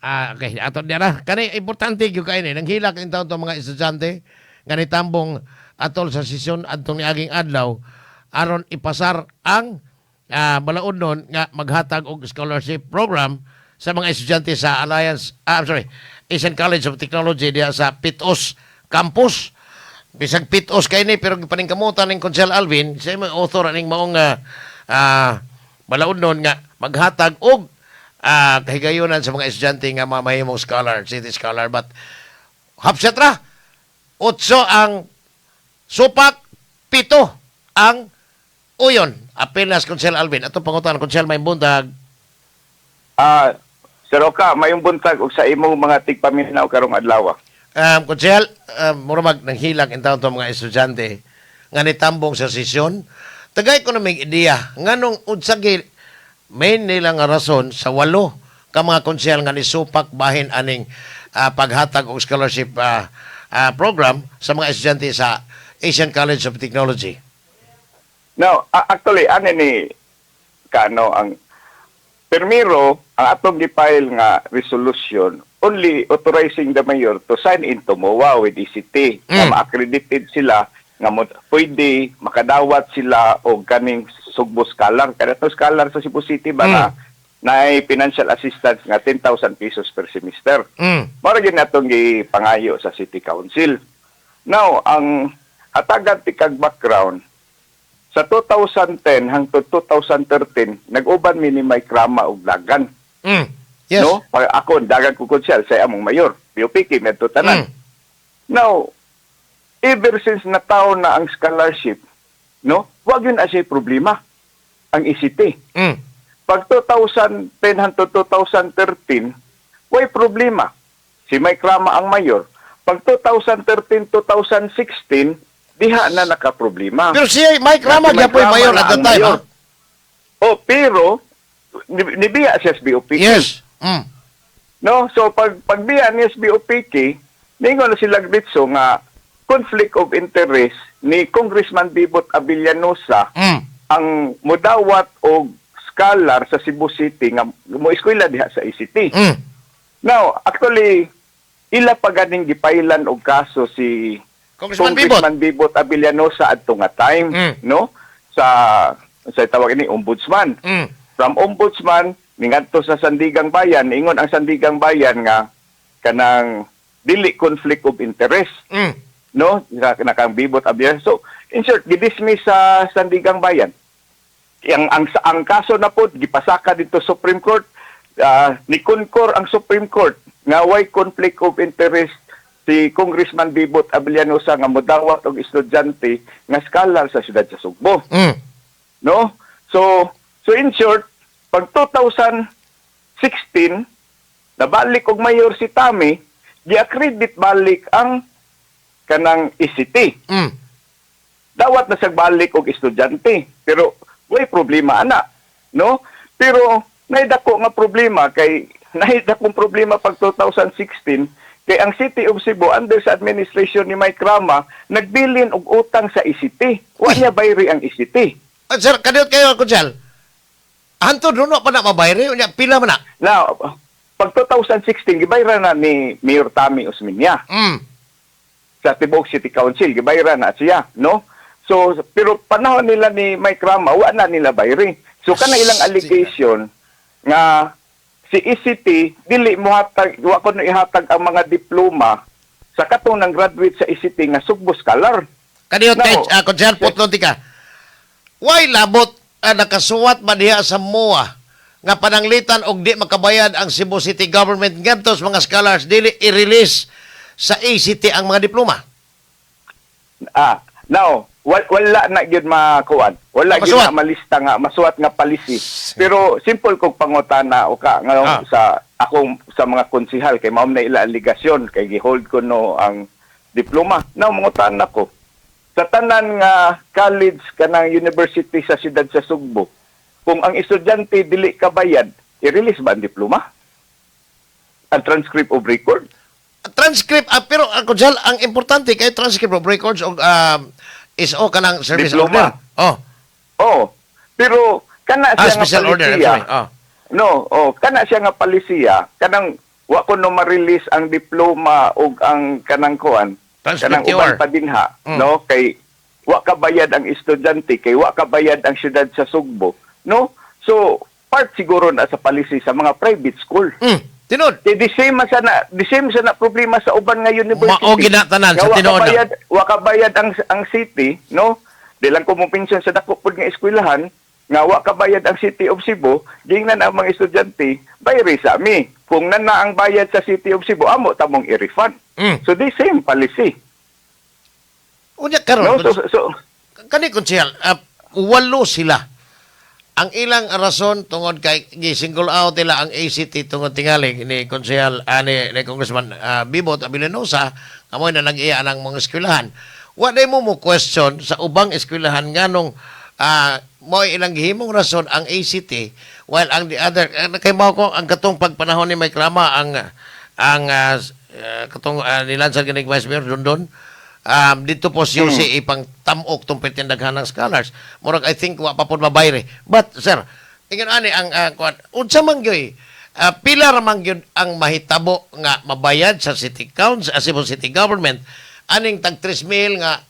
Ah, okay, ato diara. Kani importante gyud kay ni nanghilak in taon to mga estudyante nga nitambong atol sa sesyon adtong niaging adlaw aron ipasar ang balaod nun nga maghatag og scholarship program sa mga estudyante sa Alliance, I'm sorry, Asian College of Technology diha sa Pit-os Campus. Bisag pitos kay ni, pero gipaningkamutan ning Konsehal Alvin, siya may author aning maong balaod nun nga maghatag og kahigayonan sa mga estudyante nga mamahimong scholar, city scholar, but hapsat ra. Otso ang supak, 7 ang uyon. Apil na si Konsehal Alvin. Atong pangutan, Konsehal, may buntag. Sir Oka, mayong buntag og sa imong mga tigpaminaw karong adlaw. Konsehal, mura mag nanghilak in taon to mga estudyante nga nitambong sa sesyon. Tagay ko na may ideya nganong unsa gyud main nila nga rason sa 8 ka mga konsehal nga nisupak bahin aning paghatag og scholarship program sa mga estudyante sa Asian College of Technology. Now, actually ano ni kano ang primero, ang atong gi-file nga resolution only authorizing the mayor to sign into MOA with ECT nga ma-accredited sila nga mo, pwede makadawat sila og kaning Sugbo Scholar. Kada to scholar sa Cebu City ba nga naay financial assistance nga 10,000 pesos per semester. Mao gyud natong gipangayo sa City Council. Now, ang hatagan tikag background, sa 2010 hangtod 2013, nag-uban mi ni Mike Rama og dagan. No? Pag ako dagan ko konsehal, sa among mayor. BOPK medto tanan. Now, ever since nataw na ang scholarship, no? Wag yun na siya problema ang ECT. Pag 2010 hangtod 2013, way problema. Si Mike Rama ang mayor. Pag 2013 2016, diha na nakaproblema. Pero si Mike Rama Si Mike gyapoy Rama mayor na at that ang time. Mayor. Ha? Oh, pero nibiya siya sa BOPK. No? So pag pagbiya ni SBOPK, ningon na sila Gritso nga conflict of interest ni Congressman Bibot Abellanosa ang mudawat og scholar sa Cebu City nga mo eskwela diha sa ACT. Now, actually ila pa ganing gipailan og kaso si Congressman Bibot. Congressman Bibot Abellanosa adto nga time, no? Sa tawag ini ombudsman. From ombudsman ningadto sa Sandigang Bayan, ingon ang Sandigang Bayan nga kanang dili conflict of interest, no, nakang Bibot Abellanosa. So in short, gidismiss sa Sandigang Bayan ang kaso na po gipasaka dito Supreme Court. Ni concur ang Supreme Court nga way conflict of interest si Congressman Bibot Abellanosa nga modawat og estudyante nga scholar sa siyudad sa Sugbo, no? So in short, pag 2016 nabalik og mayor si Tami, gi-accredit balik ang kanang ECT. Dawat na siya balik og estudyante, pero way problema ana, no? Pero naidako nga problema kay naidakong problema pag 2016 kay ang City of Cebu under sa administration ni Mike Rama nagbilin og utang sa ECT. Wa niya bayri ang ECT. Ah, sir, kadiyot kayo, Konsehal. Hantod nuno pa na mabayri, unya pila man na? Now, pag 2016 gibayra na ni Mayor Tami Osmeña sa Tibok City Council, gibayra na siya, no? So, pero panahon nila ni Mike Rama, wa na nila bayri. So, kana ilang allegation nga si ECT dili mohatag, wa kuno ihatag ang mga diploma sa katong nang graduate sa ECT nga Sugbo Scholar. Kadiyot Now, kay Konsehal, putlon ti ka. Way labot nakasuwat ba diha sa MOA nga pananglitan og di makabayad ang Cebu City Government ngadto sa mga scholars, dili i-release sa ACT ang mga diploma? Ah, now, wala na gyud makuan. Wala gyud Masuwat. Na malista nga masuwat nga policy. Pero simple kog pangutana o ka nga sa akong sa mga konsehal kay mao na ila aligasyon kay gihold ko no ang diploma. Now mangutan nako. Sa tanan nga college kanang university sa siyudad sa Sugbo, kung ang estudyante dili kabayad, i-release ba ang diploma? Ang transcript of record? Transcript, pero Konsehal, ang importante kay transcript of records og is o kanang service Diploma. order. Oh. Oh, pero kana siya nga Special order, I'm palisiya. sorry. Oh. No, oh, kana siya nga palisiya, kanang Wa ko no ma-release ang diploma ug ang kanang kuan, kanang Transcript. Uban pa dinha, no, kay wa ka bayad ang estudyante, kay wa ka bayad ang syudad sa Sugbo, no? So part siguro na sa policy sa mga private school. Tinuod. Kay the same sa na problema sa uban nga university. Mao ginatanan Nga sa wa tinuod na. Wa ka bayad ang city, no? Di lang ko mo pension sa dako pud nga eskwelahan nga wa ka bayad ang City of Cebu, gingnan ang mga estudyante, bayri sa mi. Kung nana ang bayad sa City of Cebu, amo tamong i-refund. So the same policy. Unya karon, No? So kani, konsehal, walo sila. Ang ilang rason tungod kay gi-single out nila ang ACT tungod tingali ni konsehal, ni Congressman Bibot Abellanosa amoy na nag-iya ng mga eskwelahan. Wa day mo mo question sa ubang eskwelahan nganong mo ilang gihimong rason ang ACT while ang the other, kay mao ko ang katong pagpanahon ni Mike Rama ang katong nilansad gani Vice Mayor Dondon dito po si UC ipang tamok tong petindaghan ng scholars. Murag I think wa pa pod mabayre. But sir, ingon ani ang kuan, unsa man gyud, pila ra man gyud ang mahitabo nga mabayad sa City Council, Cebu City Government aning tag 3 mil nga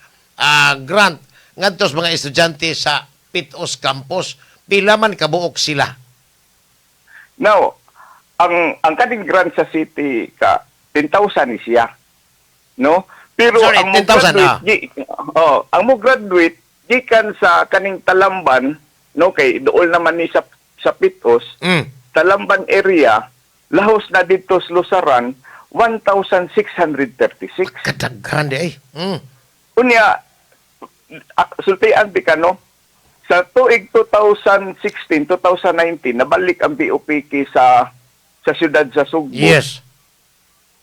grant ngadto sa mga estudyante sa Pit-os Campus? Pila man kabuok sila? Now, ang kaning grant sa city ka 10,000 ni siya. No? Pero Sorry, ang mo 10,000, graduate, ah. Oh, ang mo graduate gikan sa kaning Talamban, no, kay dool naman ni sa Pit-os, Talamban area, lahos na dito sa Lusaran, 1,636. Kadaghan di ay. Unya, sultian di ka, no? Sa tuig 2016, 2019, nabalik ang BOPK sa siyudad sa Sugbo.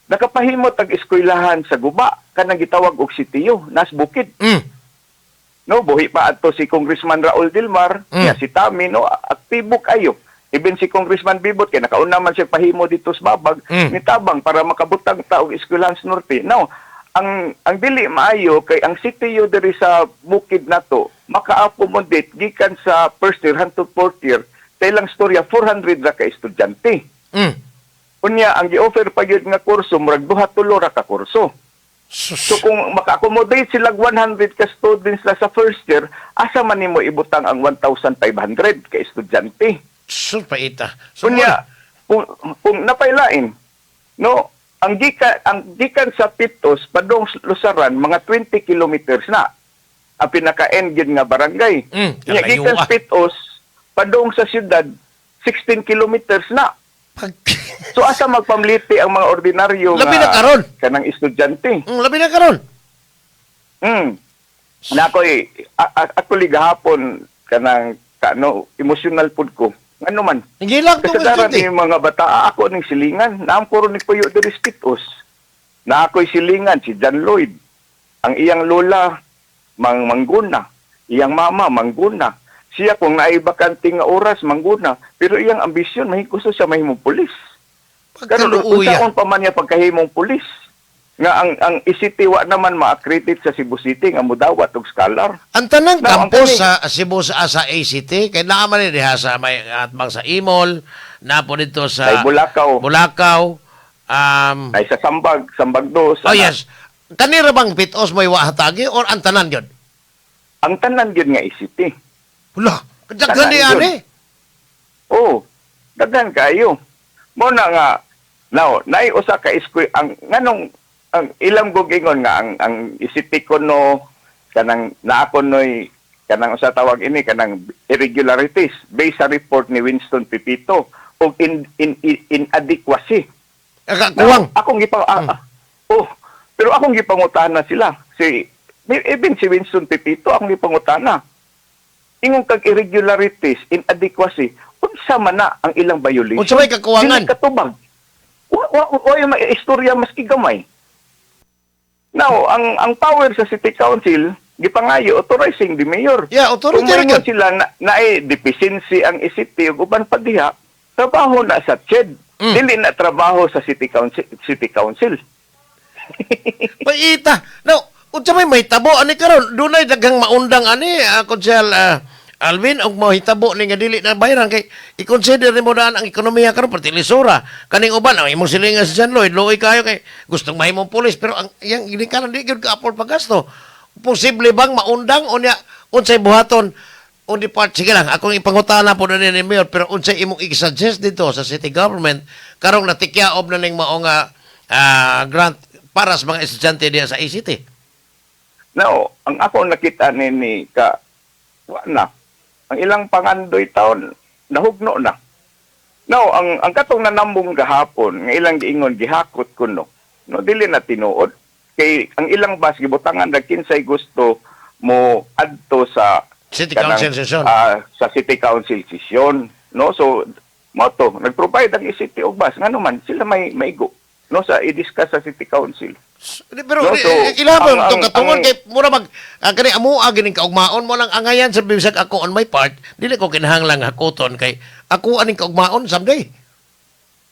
Nakapahimot ang eskwelahan sa guba kanang gitawag og sitiyo, nas bukid. No, buhi pa adto si Congressman Raul Dilmar, niya si Tami, no, aktibo kayo. Even si Congressman Bibot kay nakauna man siya pahimo dito sa Babag, nitabang para makabutang ta og eskwelahan sa Norte. Now, ang dili maayo kay ang sitiyo diri sa bukid nato maka-accommodate gikan sa first year hangtod fourth year, sa ilang storya 400 ra ka estudyante. Unya ang gi-offer pa gyud nga kurso murag duha tulo ra ka kurso. Sus. So kung maka-accommodate sila 100 ka students na sa first year, asa man nimo ibutang ang 1,500 ka estudyante? Sus, paita. So, Unya, kung napailain, no, ang gikan sa Pit-os padung Lusaran mga 20 kilometers na ang pinaka-end gyud nga barangay. Unya, kalayo gikan ah. sa Pit-os padung sa syudad 16 kilometers na. So asa magpamliti ang mga ordinaryo Labi nga na karon. kanang estudyante? Labi na karon. Na ako'y actually gahapon kanang kano emotional pud ko. Ngano man? Nagilak tong Kasagaran estudyante. ni mga bata, ako ning silingan, naam ko ron ni puyo diri sa Pit-os. Na ako'y silingan si John Lloyd. Ang iyang lola mang mangguna, iyang mama mangguna. Siya kung naay bakante nga oras mangguna, pero iyang ambisyon may gusto siya mahimong pulis. Karon Pagkaluuya. unsaon pa man niya pagkahimong pulis? Nga ang ICT wa naman ma-accredit sa Cebu City nga mudawat og scholar. Ang tanang Now, ang campus sa Cebu sa ACT kay naa man ni diha sa may atbang sa Imol, napo dito sa Sa Bulacau. Bulacau. Ay sa Sambag, Sambag Dos. Oh yes. Kanira bang Pit-os mo'y wa hatagi or ang tanan yun? Ang tanan gyud nga ICT. Hala, kadaghan Tanan ni yun. ani. Oh, daghan kayo. Mo na nga now, naay usa ka eskwela ang nganong ang ilang gug ingon nga ang ICT ko no kanang naa ko noy kanang usa tawag ini kanang irregularities based sa report ni Winston Pepito og in inadequacy. Kuwang. Now, akong gipang oh, pero akong gipangutana sila. Si even si Winston Pepito akong gipangutana. Ingon kag irregularities, inadequacy, unsa man na ang ilang violation? Unsa may kakuwangan? Dili katubag. Wa wa wa yung may istorya maski gamay. Now, ang power sa City Council gipangayo authorizing the mayor. Yeah, authority Kung ra moingon gyud. sila na, naay deficiency ang ICT ug uban pa diha, trabaho na sa CHED. Dili na trabaho sa City Council City Council. Paita. Now, unsa may mahitabo ani karon? Dunay daghang maundang ani, konsehal. Alvin, og mahitabo ni nga dili na bayaran kay i-consider nimo daan ang ekonomiya karon, perti lisura. Kaning uban ang imong silingan si John Lloyd, luoy kayo kay gustong mahimong pulis, pero ang iyang ginikanan di gyud ka afford paggasto. Posible bang maundang unya unsay buhaton on the part? Sige lang, akong ipangutana po na ni Mayor, pero unsay imong i-suggest dito sa city government karong natikyaob na ning mao nga grant para sa mga estudyante diya sa ACT? Now, ang ako nakita ni ka wa na. Ang ilang pangandoy taon nahugno na. Now, ang katong nanambong gahapon nga ilang giingon gihakot kuno. No, dili na tinuod. Kay ang ilang bus gibutangan ra kinsay gusto mo adto sa City Council session. Sa City Council session, no? So mo to nag-provide ang ACT og bus, ngano man sila may maigo, no, sa i-discuss sa City Council. Pero No, so, ilabang itong katungod kay mura mag kani amoa gining kaugmaon mo lang angayan sa bisag ako on my part dili ko kinahanglang hakuton kay ako aning kaugmaon someday.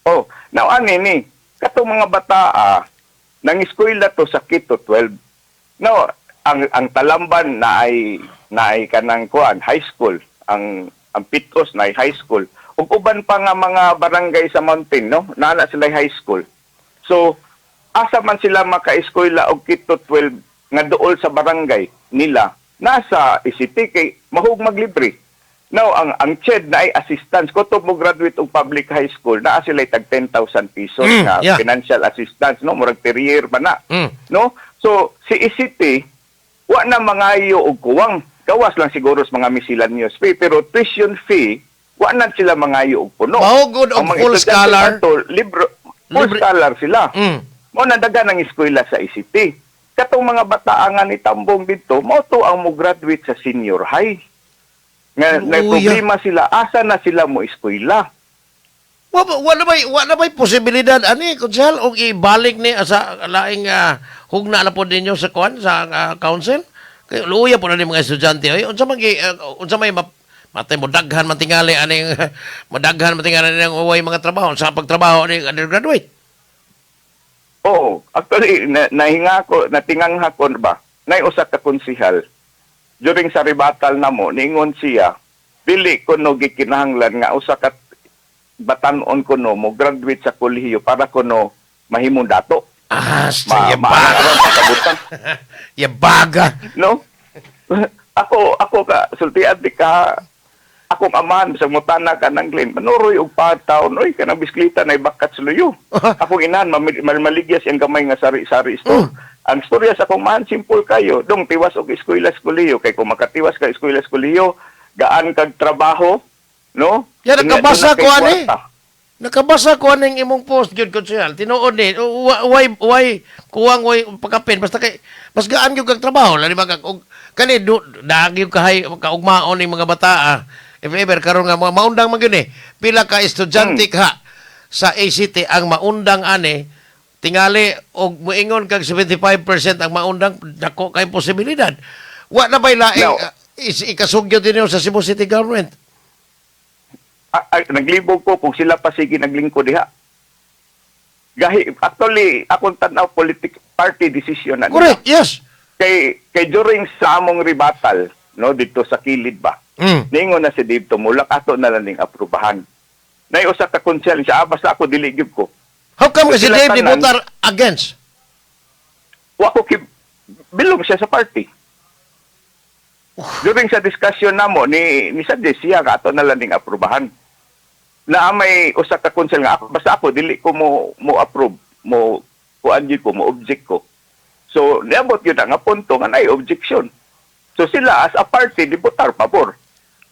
Oh, now ani ni katong mga bata nang eskwela to sa K to 12. Now, ang Talamban na ay kanang kuan high school, ang Pit-os na ay high school. Ug uban pa nga mga barangay sa mountain, no? Naa na sila high school. So, asa man sila maka-eskwela og K to 12 nga duol sa barangay nila? Nasa ACT kay mahug maglibre. Now, ang CHED na ay assistance. Kutob mo graduate og public high school, naa sila tag 10,000 pesos nga financial assistance, no? Murag career ba na? No? So, si ACT, wa na mangayo og kuwang. Gawas lang siguro sa mga miscellaneous fee, pero tuition fee, wa na sila mangayo og puno. Mahugod og Ang mga full estudyante scholar. ato, libro, full Libre. scholar sila. Mo na dagan ang eskwela sa ACT. Katong mga bataan nga ni tambong dito, mao to ang mo graduate sa senior high. Nga na Uya. problema sila, asa na sila mo eskwela? Wa na ba'y posibilidad ani, konsehal, og ibalik ni sa laing hugna na po ninyo sa kuan sa council? Kay luya po na ni mga estudyante oy. Unsa man unsa may matay mo daghan man tingali aning madaghan man tingali ang uway mga trabaho sa pagtrabaho ni undergraduate? Oo, actually nahinga ko, natingangha ko ba. Nay usa ka konsihal during sa rebuttal namo, niingon siya, dili kuno gikinahanglan nga usa ka batan-on kuno mo graduate sa kolehiyo para kuno mahimong dato. Sa yabaga. Maangaron pagkabutang. Yabaga. No? Ako ka sultian di ka akong amahan sa mutana ka ng Glen. Manuroy og pataon oy, kanang bisikleta na ibakat sa luyo. Akong inahan maligya siyang gamay nga sari-sari store. Ang storya sa akong amahan simple kayo. Dong tiwas og eskwela sa kolehiyo kay kung makatiwas ka eskwela sa kolehiyo, gaan kag trabaho, no? Ya, nakabasa Doon na kay ko ani. kwarta. Nakabasa ko aning imong post gyud, konsehal. Tinuod ni why kuwang way pagkapin basta kay mas gaan gyud kag trabaho lali ba kag og kani du daag gyud kahay kaugmaon ning mga bata. If ever karon nga mga maundang man gyud eh. Pila ka estudyante ka sa ACT ang maundang ani tingali og moingon kag 75% ang maundang, dako kay posibilidad. Wa na bay laing Now, ikasugyo din sa Cebu City Government? Naglibog ko kung sila pa sige naglingkod diha. Gahi actually akong tan-aw politic party decision na nila. Correct, yes. Kay during sa among rebuttal, no, dito sa kilid ba. Ningon na si Dave Tumulak, ato na lang ning aprobahan. Nay usa ka konsehal siya, basta ako dili gyud ko. How come kasi Sila Dave tanan- ni votar against? Wa ko ki bilong siya sa party. During sa discussion namo ni suggest siya nga ato na lang ning aprobahan. Na may usa ka konsehal nga ako, basta ako dili ko mo approve, mo kuan gyud ko, mo object ko. So niabot yun na nga punto nga naay objection. So sila as a party di botar pabor.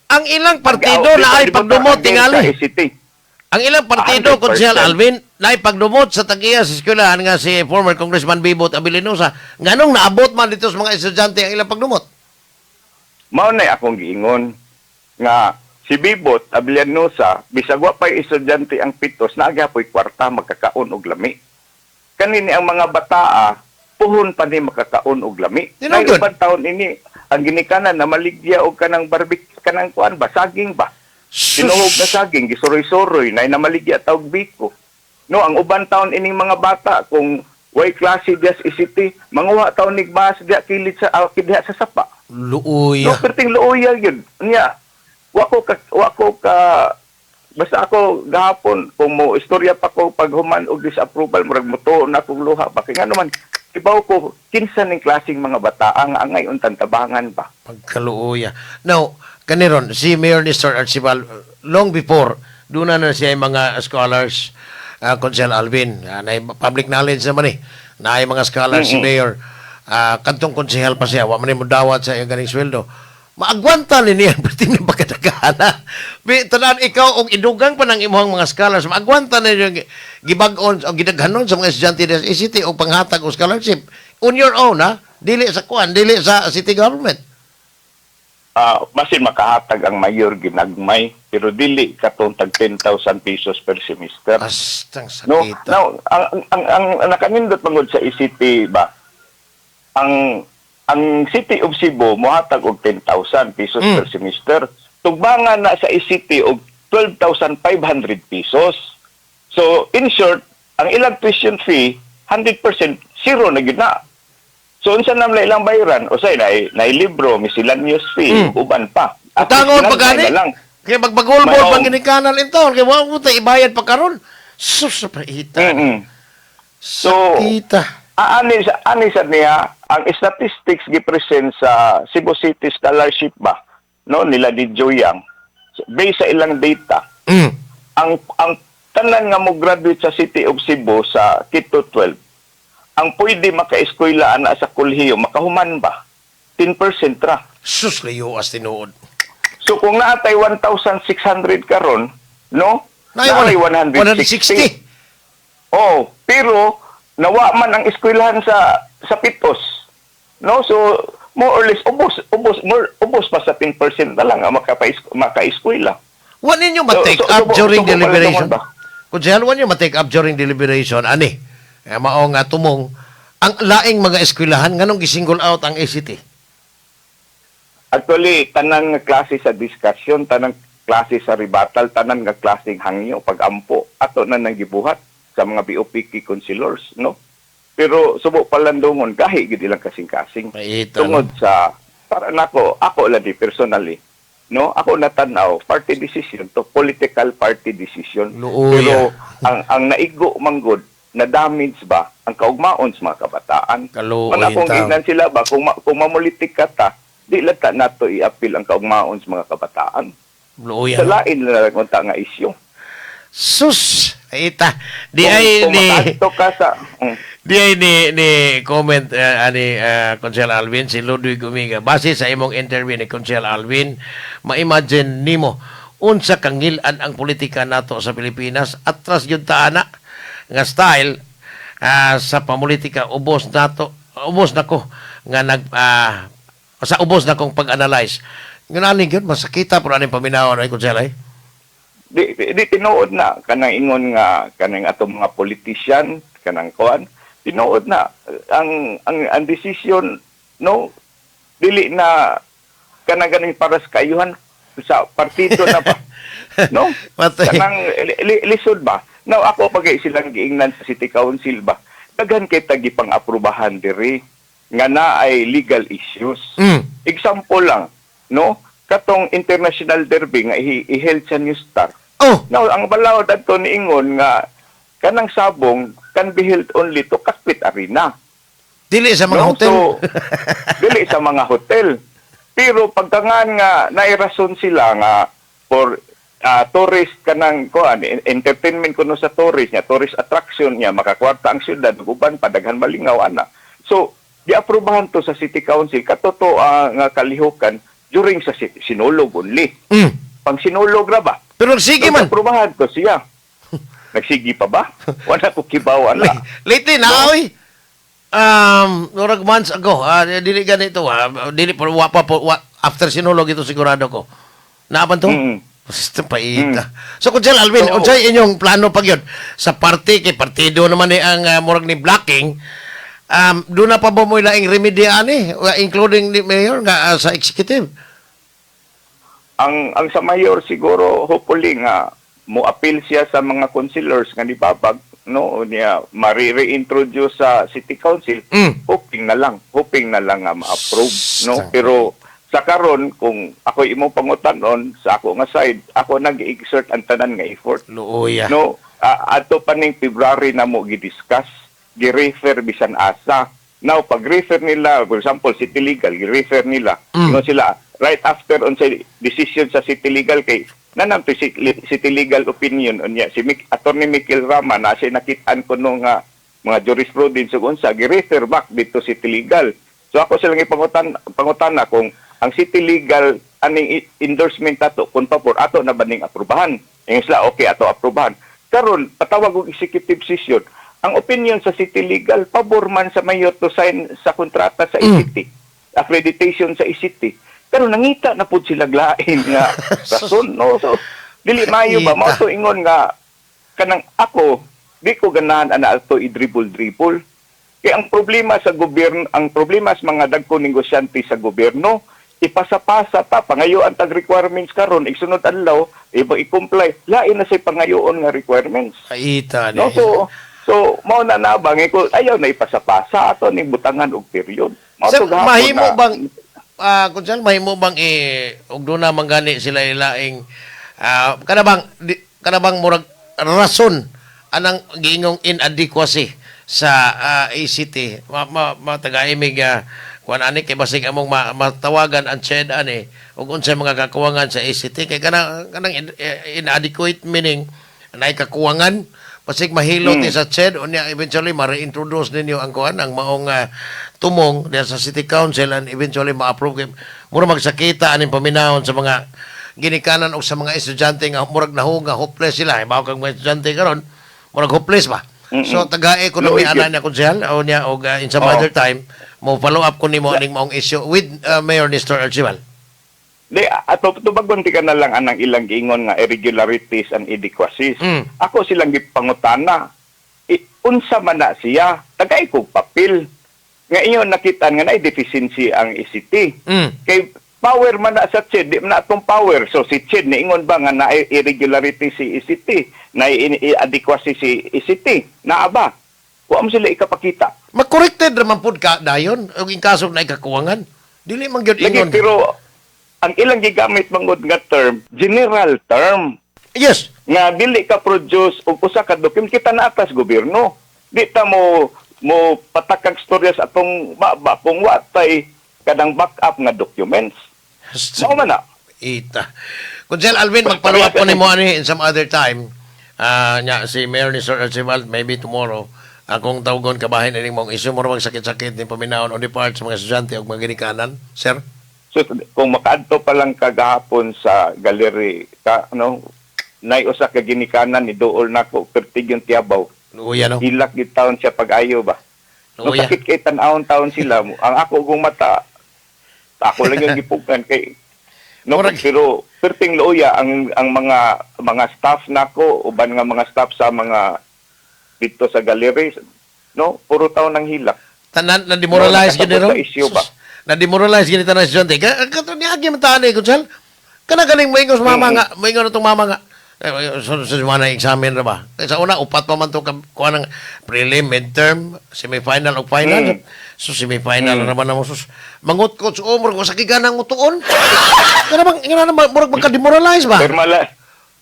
Ang ilang partido na ay Di botar pagdumot against tingali. sa ACT. Ang ilang partido, 100%. Konsehal Alvin, na ay pagdumot sa tagiya sa eskwelahan nga si former Congressman Bibot Abilinosa. Nganong naabot man dito sa mga estudyante ang ilang pagdumot? Mao na akong giingon nga si Bibot Abellanosa, bisag wa pay estudyante ang Pit-os, naa gyapoy kwarta, magkakaon og lami. Kanini ang mga bataa puhon pa ni makakaon og lami. Tinuod Nay yun. uban taon ini ang ginikanan na maligya og kanang barbecue, kanang kuan ba, saging ba. Tinuhog na saging, gisuroy-suroy, nay namaligya tawg biko. No, ang uban taon ining mga bata kung way klase diya sa ACT, manguha taon nig bus diya kilid sa diha sa sapa. Luuya. No, perting luoya yun. Nya, Wa ko ka basta ako gahapon kung mo istorya pa ko paghuman og disapproval, murag motuo na akong luha ba, kay ngano man kibaw ko kinsa ning klaseng mga bata ang angay untang tabangan ba. Pagkaluoya. Now, kaniron, si Mayor Nestor Archival, long before, doon na na siya yung mga scholars, Consel Alvin. Na public knowledge naman eh. Na ay mga scholars si Mayor. Kantong konsehal pa siya, wa man mo dawat sa iyang ganing sweldo. Maagwanta ni niya, pati ni pagkadagana. Tanan ikaw, og idugang pa ng imuhang mga scholars, maagwanta na yung gibag-on o gidaghanon sa mga estudyante sa ACT o panghatag og scholarship. On your own, ha? Dili sa kuan, dili sa city government. Basin makahatag ang mayor ginagmay, pero dili katong tag 10,000 pesos per semester. Astang No, sakita. now ang nakanindot mangod sa ECT ba, ang City of Cebu mohatag og 10,000 pesos per semester. Tugbangan na sa ECT og 12,500 pesos. So in short, ang ilang tuition fee 100% zero na gyud na. So unsa naman ilang bayaran? Usay na libro, miscellaneous fee, uban pa. Utangon pa Ginagmay gani. na lang. Kaya magbagulbol pang ginikanan in town. Kaya wa mo ta ibayad pa karon. Sus, paita. So, Sakita. Ani sa niya ang statistics gipresent sa Cebu City Scholarship ba, no, nila ni Joyang, based sa ilang data, ang tanan nga mo graduate sa City of Cebu sa K-12, ang pwede makaeskwela ana sa kolehiyo, makahuman ba, 10% ra. Sus, layo as tinuod. So kung naatay 1,600 karon, no, Naay naay 160. 160. Oh, pero nawa man ang eskwelahan sa Pitos. No, so more or less ubos ubos more ubos pa sa 10% na lang ang maka-eskwela. Wa ninyo ma-take So, up during subo deliberation? pala ba? Konsehal, wa ninyo ma-take up during deliberation? Ani, eh, mao nga tumong, ang laing mga eskwelahan, nganong gisingle out ang ACT? Actually, tanan nga klase sa discussion, tanang klase sa rebuttal, tanan nga klaseng hangyo pagampo ato na nang gibuhat sa mga BOPK councilors, no? Pero subo palandungon gahi gid ilang kasing-kasing. Paita, Tungod sa para nako, ako lang di personally, no, ako natanaw party decision to, political party decision. Luoya. Pero ang naigo manggod na damage ba ang kaugmaon sa mga kabataan. Kaluoy Man akong taon. giingnan sila ba, kung mamulitik ka ta, di lang ta nato i-appeal ang kaugmaon sa mga kabataan. Luoya. Sa lain na lang unta nga isyu. Sus! Ita. Di Kung, ay kung ni makaadto ka sa di ay ni comment ani Konsehal Alvin, si Ludwig Umiga. Base sa imong interview ni Konsehal Alvin, ma-imagine nimo unsa kangil-an ang politika nato sa Pilipinas. Atras gyud ta ana nga style sa pamulitika. Ubos nato, ubos nako nga nag sa ubos na kong pag-analyze. Ngani gyud masakita pero aning paminawon ay Konsehal ay. Di tinuod na kanang ingon nga kanang atong mga politician, kanang kuan, tinuod na ang decision, no, dili na kanang ganing para sa kaayuhan sa partido na ba, no? Matay. Kanang lisod ba. Now ako pag silang giingnan sa city council ba, daghan kay tagi pang-aprubahan diri nga na ay legal issues. Example lang, no, katong international derby nga i-held sa New Star. Now, ang balaod adto niingon nga kanang sabong can be held only to cockpit arena. Dili sa mga No? hotel. So, dili sa mga hotel. Pero pagkangan nga nairason sila nga for tourist, kanang kuan, entertainment kuno sa tourist niya, tourist attraction niya, makakwarta ang syudad ug uban pa, daghan malingaw ana. So giaprobahan to sa city council kato to nga kalihukan during sa Sinulog only. Pang Sinulog ra ba? Pero sige man. Aprobahan to siya. Nagsigi pa ba? Wala ko kibaw ana. Lately na oy. Murag months ago, dili ganito ah, dili pa wa pa po, wa, after Sinulog ito sigurado ko. Naapan to? Basta paita. So kung Alvin, unsay inyong plano pag yun? Sa party kay partido naman ni ang murag ni blocking. Doon na pa ba mo laing remedy ani, including ni mayor nga sa executive? Ang sa mayor siguro, hopefully nga mo appeal siya sa mga councilors nga nibabag, no, niya mari-reintroduce sa city council, hoping na lang nga ma-approve, no, pero Sa karon, kung ako imong pangutanon sa ako nga side, ako nag-exert ang tanan nga effort. Luoya. No, ato pa ning February na mo gi-discuss, gi-refer bisan asa. Now, pag refer nila, for example, City Legal, gi-refer nila. Ingon sila right after on sa decision sa City Legal kay nanam to City Legal opinion unya si Attorney Michael Rama na siya nakitaan ko nung nga mga jurisprudence ug unsa, gi-refer back dito City Legal. So ako silang ipangutana kung ang City Legal aning endorsement ato kung pabor ato na ba ning aprubahan. Ingon sila, okay, ato aprubahan. Karon patawag og executive session. Ang opinion sa City Legal, pabor man sa mayor to sign sa kontrata sa ACT. Accreditation sa ACT. Pero nangita na pud sila lain nga rason, no? So dili maayo ba, mao to ingon nga kanang ako di ko ganahan ana ato i-dribble dribble. Kay ang problema sa gobyerno, ang problema sa mga dagko negosyante sa gobyerno, ipasa-pasa ta, pangayoan tag requirements karon, igsunod adlaw iba i-comply, lain na say pangayoon nga requirements. Kaita ni. No, so mao na na bang ko ayaw na ipasa-pasa, ato ning butangan og period. Mao Sir, to gahapon mahimo na- bang kung saan mahimo bang eh og doon na man gani sila ilaing kana bang murag rason anang giingong inadequacy sa ACT ma, ma, matagaimig kuan ani kay basig among matawagan ang CHED ani ug unsay mga kakuwangan sa ACT kay kanang inadequate meaning naay kakuwangan, basig mahilot ni sa CHED unya eventually ma-reintroduce ninyo ang kuan, ang maong tumong diya sa City Council and eventually ma-approve kay mura magsakita aning paminahon sa mga ginikanan o sa mga estudyante nga murag nahuga, hopeless sila. Halimbawa kang mga estudyante karon, murag hopeless ba. So tagae ko Luoy mi ana gyud. niya, konsehal, o niya og in some Oo. other time mo follow up ko nimo aning maong issue with Mayor Nestor Archival. Di, ato tubagon ti ka na lang anang ilang giingon nga irregularities and inadequacies. Ako silang gipangutana. Unsa man na siya? Tagay kog papel. Nga ingon nakita nga naay deficiency ang ACT. Kay power man na sa CHED, di man na atong power. So si CHED niingon ba nga naay irregularity si ACT, naay inadequacy si ACT? Naa ba? Wa mo sila ikapakita. Ma-corrected raman pud ka dayon og in kaso na ikakuwangan. Dili man gyud Lagi, ingon. pero ang ilang gigamit mangod nga term, general term, nga dili ka produce og usa ka document, kita na atas gobyerno. Di ta mo mo patakag storya sa atong baba kung wa tay kanang backup nga documents. Mao man na. Ita. Konsehal Alvin, mag-follow up ko nimo ani in some other time. Nya si Mayor ni Sir Archival, maybe tomorrow akong tawgon kabahin ining mong issue mo sakit-sakit ni paminawon on the part sa mga estudyante ug mga ginikanan, sir. So kung makaadto pa lang kagahapon sa gallery ka, no, nay usa ka ginikanan ni duol nako pertig yung tiyabaw. Luya, no. Hilak gid taon siya pag-ayo ba. No, Luya. sakit kay tan-awon taon sila mo. Ang ako kong mata, ako lang yung gipukan kay no, pero perting luya ang mga staff nako, uban nga mga staff sa mga dito sa gallery, no, puro taon ng hilak. Tanan na demoralize No, gid ro. nakasabot sa issue ba? Sus, na demoralize gid tanan estudyante. Kato ni agi man taanay, konsehal. Kana ganing moingon sa mama nga, moingon na tong mama nga. Eh, so mga na examine ra ba? Kay sa una upat pa man to ka kuha ng prelim, midterm, semifinal ug final. So semifinal ra man namo, sus. Mangutkot sa umor ko sa kiganang mutuon. Kana bang nga na murag magka-demoralize ba?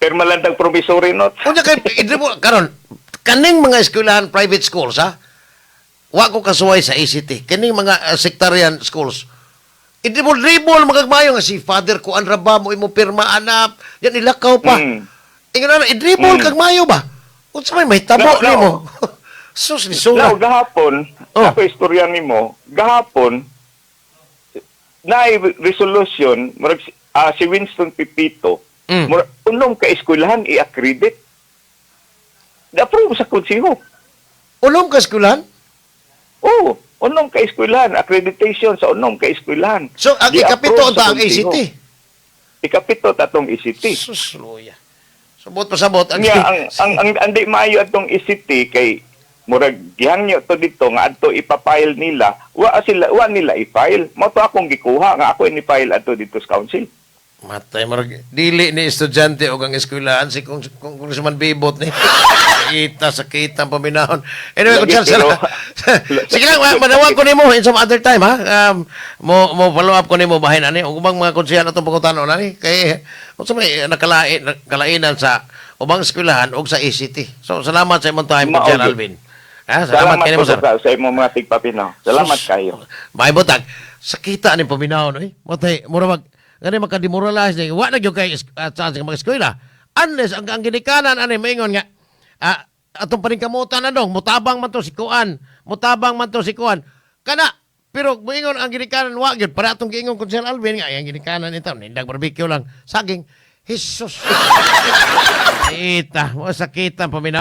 Perma lang tag promissory note. Unya kay idribol karon kaning mga eskwelahan, private schools, ha. Wa ko kasuway sa ACT. Kining mga sectarian schools. Idribol-dribol magagmayo nga si Father kuan ra ba mo imo pirma anap. Yan ilakaw pa. Ingon na idribol kag mayo ba? Unsa may mahitabo No, no. nimo? Sus ni sura. Now, gahapon, ako istorya nimo, gahapon na resolution murag si Winston Pipito, murag unom ka eskwelahan i-accredit. Na-approve sa konseho. Unom ka eskwelahan? Oo, unom ka eskwelahan, accreditation sa unom ka eskwelahan. So ang Gi-approve ikapito sa ta ang konseho. ACT. Ikapito tatong ACT. Sus luya. Sabot pa sabot ang Nya ang di maayo atong ACT kay murag gihangyo to dito nga adto ipapile nila, wa sila, wa nila i-file. Mao to akong gikuha nga ako ini-file adto dito sa council. Matay, marag, dili ni estudyante o ang eskwelahan si kung congressman Bibot ni. Kita sa kita ang paminahon. Anyway, Lagi, kung sige lang, manawag ko nimo in some other time ha. Mo follow up ko nimo bahin ani ug ubang mga konsehal atong pangutana ani kay unsa may nakalainan sa ubang eskwelahan ug sa ACT. So salamat sa imong time, Mao Konsehal gyud. Alvin. Ha, salamat Salamat kay nimo, po sir. sa imong mga tigpapinaw. Salamat Sus, kayo. May butag. Sakita ni paminahon oy. Matay, mura mag ngani makademoralize ni wa na gyud kay chance nga mag-eskwela. Unless ang ginikanan ani maingon nga atong paningkamutan na dong, mutabang man to si kuan, mutabang man to si kuan. Kana pero moingon ang ginikanan wa gyud para atong giingon kun Sir Alvin nga ay, ang ginikanan ito nindag barbecue lang saging. Jesus. Ita, mo sakita paminaw.